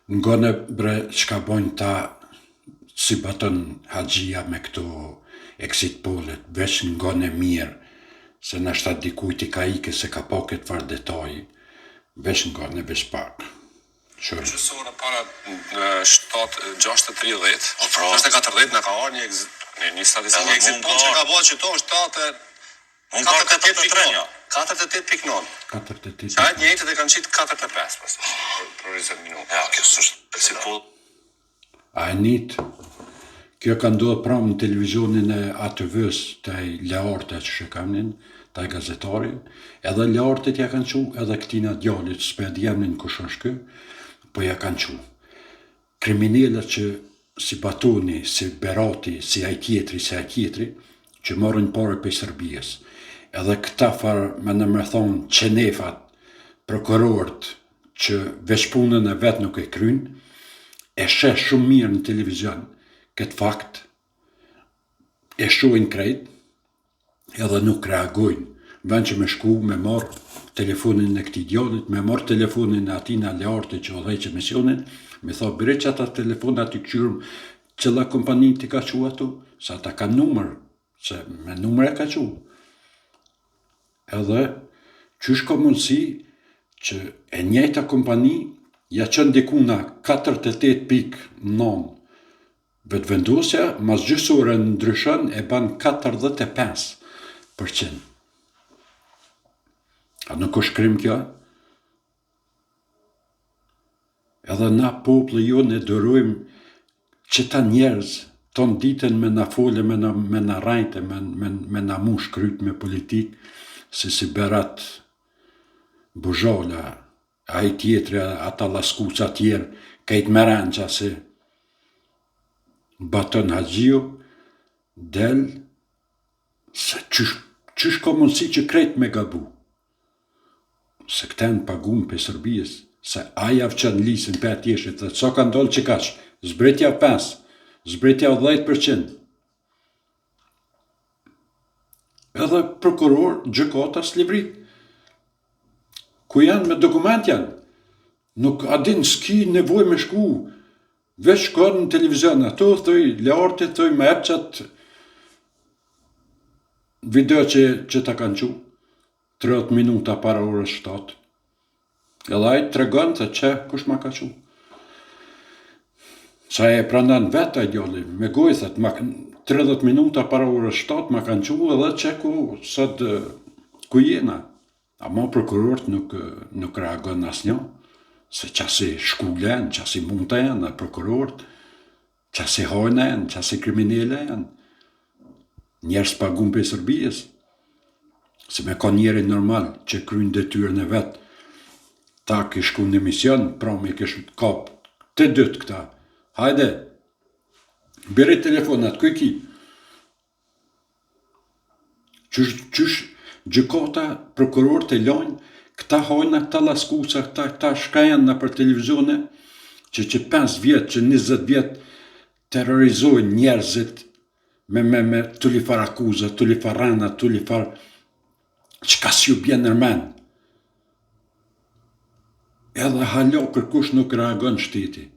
Ngone bre çka bojnë ta si Baton Haxhia me këto exit pollet, veç ngone mirë, se nashta dikujt i ka ike se ka pa këtë farë detaji, veç ngone veç pak. Qyre. Gjysë ore para 7 6:30, Po pra. 6:40 na ka ardhur një exit një, një statistikë Edhe exit mu poll që ka ka bërë që to është 7 Unë ka 43 një. 48.9. 48. Që ajtë njëjtët e kanë qitë 45 pas për, për 20 minuta. Ja, kjo s'është si po A e nit? Kjo ka ndodhur pramë në televizionin e ATV-s, te ai Laerte që e kamnin, te ai gazetari, edhe Laertit ja kanë çu, edhe këtina djalit, s'pe di emrin kush është ky, po ja kanë çu. Kriminelët që si Batoni, si Berati, si ai tjetri, si ai tjetri, që marrin pare prej Serbisë. Edhe këta far, me në me thonë, qenefat, prokurorët, që veç punën e vet nuk e kryn, e sheh shumë mirë në televizion këtë fakt, e shohin krejt, edhe nuk reagojnë. Në vend që me shku me marr telefonin e këtij djalit, me marr telefonin e atina Laertit që udhëheq emisionin, me tha bre që ata telefona aty kqyrëm cila kompani ti ka çu ato, se ata kanë numër, se me numër e ka çu. Edhe qysh ka mundësi që e njëjta kompani ja çon dikuna 48.9 Vetëvendosja mas gjysë ore ndryshon e ban 45%. A nuk është krim kjo? Edhe na populli jonë e durojmë qëta njerëz ton ditën me na fole, me na, me na rrejte, me, me, me na mush kryt me politik, si si Berat Buzhala, ai tjetri, ata laskuca tjerë, kejt me renqa si Baton Haxhiu, del se qysh, qysh ka mundësi që krejt me gabu. Se këta janë pagum prej Serbisë, se ai ja vçon lisin pe atjeshit dhe sa ka ndalë që kaq, zbritja 5, zbritja 10%. Edhe prokuror, gjykata s'livrit. Ku janë me dokument janë? Nuk a din s'ki nevojë me shku. Veç shkon në televizion ato, thoj Laerti, thoj me ep qat video që, që ta kanë çu. 30 minuta para orës 7. Edhe ai tregon se që kush ma ka çu. Sa e pranon vetë ai djali, me gojë thot, ma, 30 minuta para orës 7 ma kanë çu edhe që ku sot ku jena. Ama prokurorët nuk, nuk reagon asnjë, se qasi shkule janë, qasi muta janë, prokurorët, qasi hajna janë, qasi kriminele janë. Njerëz pagun prej Serbisë. Se me ka njeri normal që kryn detyrën e vet, ta kish shku në emision, pra me kish kap të dytë këta. Hajde, bjeri telefonat, ku i ki? Qysh, qysh gjykata, prokurorët e lajnë, këta hajna, këta laskuca, këta, këta shka janë nëpër televizione, që që 5 vjet, që 20 vjet terrorizojnë njerëzit me me me tulifar akuza, tulifar rrena, tulifar çka s'ju bjen nër mend. Edhe hala kërkush nuk reagon shteti.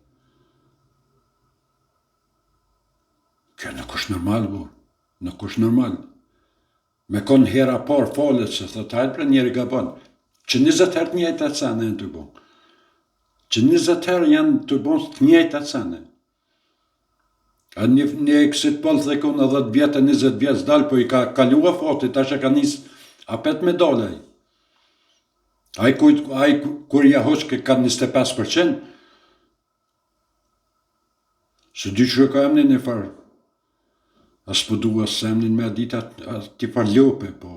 Kjo nuk është normal, bu. Nuk është normal. Me kon hera parë falet se thot hajt bre njeri gabon. Që 20 herë të njëjtat sene janë të bon. Që 20 herë janë të bon të njëjtat sene. A një, një exit poll dhe kone 10 vjet e 20 vjet s'dal, po i ka kalua fati, tash e ka nis apet me dal ai. Ai, kujt, ai kur ja hoqke ka 25%, Se di që e ka emnin e farë, as po dua se emnin me dit atë ti farë lope, po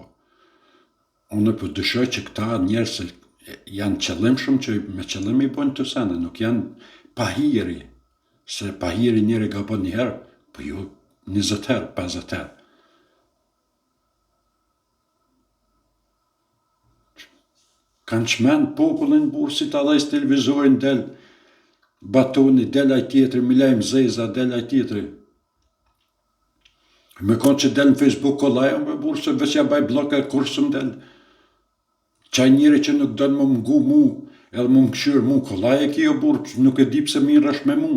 unë po dyshoj që këta njerëz se janë qëllimshëm që me qëllim i bojnë të sene, nuk janë pahiri, se pahiri njeri gabon një herë, po jo 20 herë, 50 herë. Kanë çmend popullin burrë si ta dhejs televizorin del Batoni, del ai tjetri, Milaim Zeza, del ai tjetri. Me konë që del në Facebook kollaj, me burrë se veç ja baj bllok e kurrë s'më del. Qaj njeri që nuk don me m'ngu mu, Edhe mu më kqyr mu kollaj e ki o burrë, nuk e di pse mirresh me mu.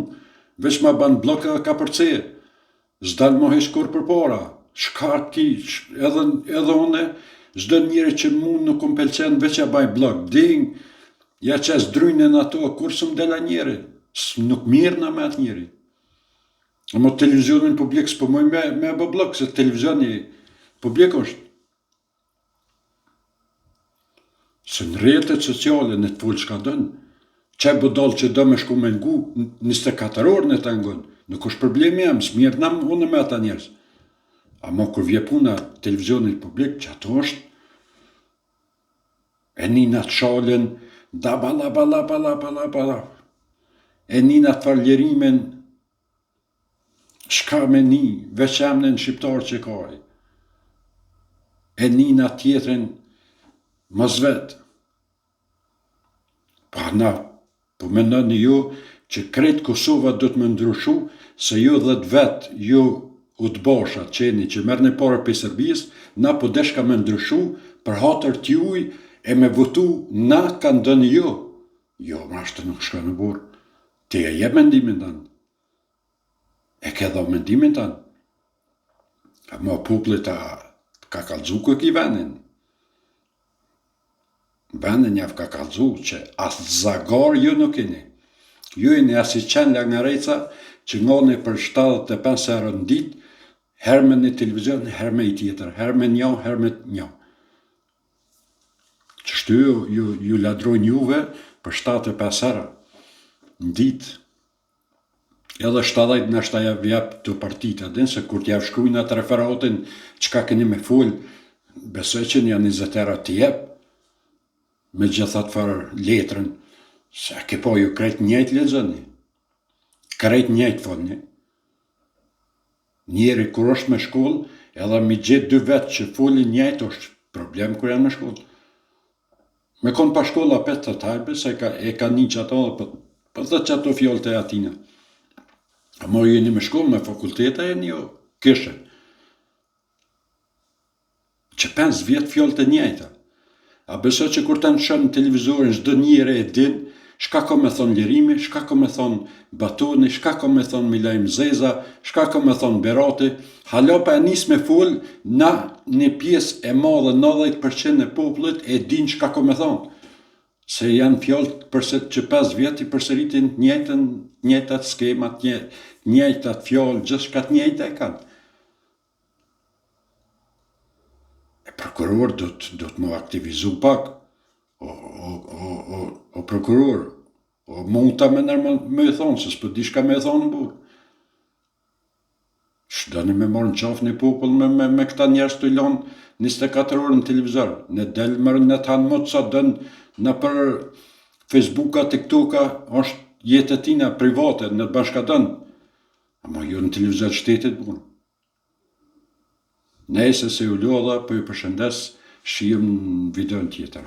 Veç ma ban bllok edhe kapërceje. S'dal mo hiç kurrë përpara. Çka ki, edhe edhe une çdo njeri që mu nuk më pëlqen veç ja baj bllok. Ding, ja qes drynën ato, kurrë s'më del ai njeri. Nuk mirrna me atë njeri. Ama televizionin publik s'po muj me me bo bllok se televizioni publik është. Se në rrjetet sociale në të fol çka don, qaj budall që do me shku me ngu, 24 orë në ta ngon, nuk është problemi jem, s'mirrna unë me ata njerëz. Ama kur vje puna televizionit publik, që ato është, e nin atë shalën, da bala bala bala bala bala, e nin atë farë lirimin, Çka me ni, veç emnin shqiptar që ka ai. E nin atë tjetrin mos vet. Pa na, po mendoni ju që krejt Kosova do të me ndryshu se ju dhet vet, ju udbashat që jeni që merrni pare prej Serbisë, na po deshka me ndryshu për hatër t'juj e me votu na kan doni ju. Jo, ma ashtu nuk shkon burrë. Ti e jep mendimin tënd. E ke dhënë mendimin tënd. Ama populli ta ka kallxu ku e ki venin. Venin jav ka kallxu që as zagar ju nuk jeni. Ju jeni asi qen langareca që ngoni për 75 euro në ditë, herë me një televizion, herë me i tjetër, herë me një, herë me një. Qështu ju, ju, ju ladrojnë juve për 75 euro në ditë. Edhe 70 nashta jav jap të partitë, a din se kur t'jav shkrujnë atë referatin çka keni me fol, besoj që një 20 euro t'i jep me gjithë atë farë letrën, se a ke po ju krejt njëjtë lexoni, krejt njëjtë folni. Njeri kur është me shkollë, edhe mi gjetë dy vetë që folin njëjtë është problem kur janë me shkollë. Me konë pa shkollë apet thot hajde se e ka, e ka një qato dhe po, po thot qato fjalët e atina. Ama jeni me shkollë, me fakulteta jeni jo, kishe. Që 5 vjet fjalët e njëjta. A besoj që kur ta lëshon televizorin çdo njeri e din çka ka me thon Lirimi, çka ka me thon Batoni, çka ka me thon Milaim Zeza, çka ka me thon Berati, hala pa e nis me fol, na një pjesë e madhe 90% e popullit e din çka ka me thon. Se janë fjalët përse që 5 vjet i përsëritin të njëjtën, të njëjtat skema, të njëjtat fjalë, gjithçka të njëjta e kanë. E prokuror do të do të më aktivizu pak. O o o o o prokuror, o mund ta me nërë me, me thonë, se s'po di shka me thonë burrë. Ç'doni me marrë në qafë një popull me, me, me këta njerëz të lonë 24 orë në televizor. Në del mërë në të hanë mot sa dën nëpër Facebooka, TikToka, është jetë e tina private, në të bashka dën. Ama jo në televizor shtetit, burrë. Nejse se ju lodha, po ju përshëndes, shihemi në videon tjetër.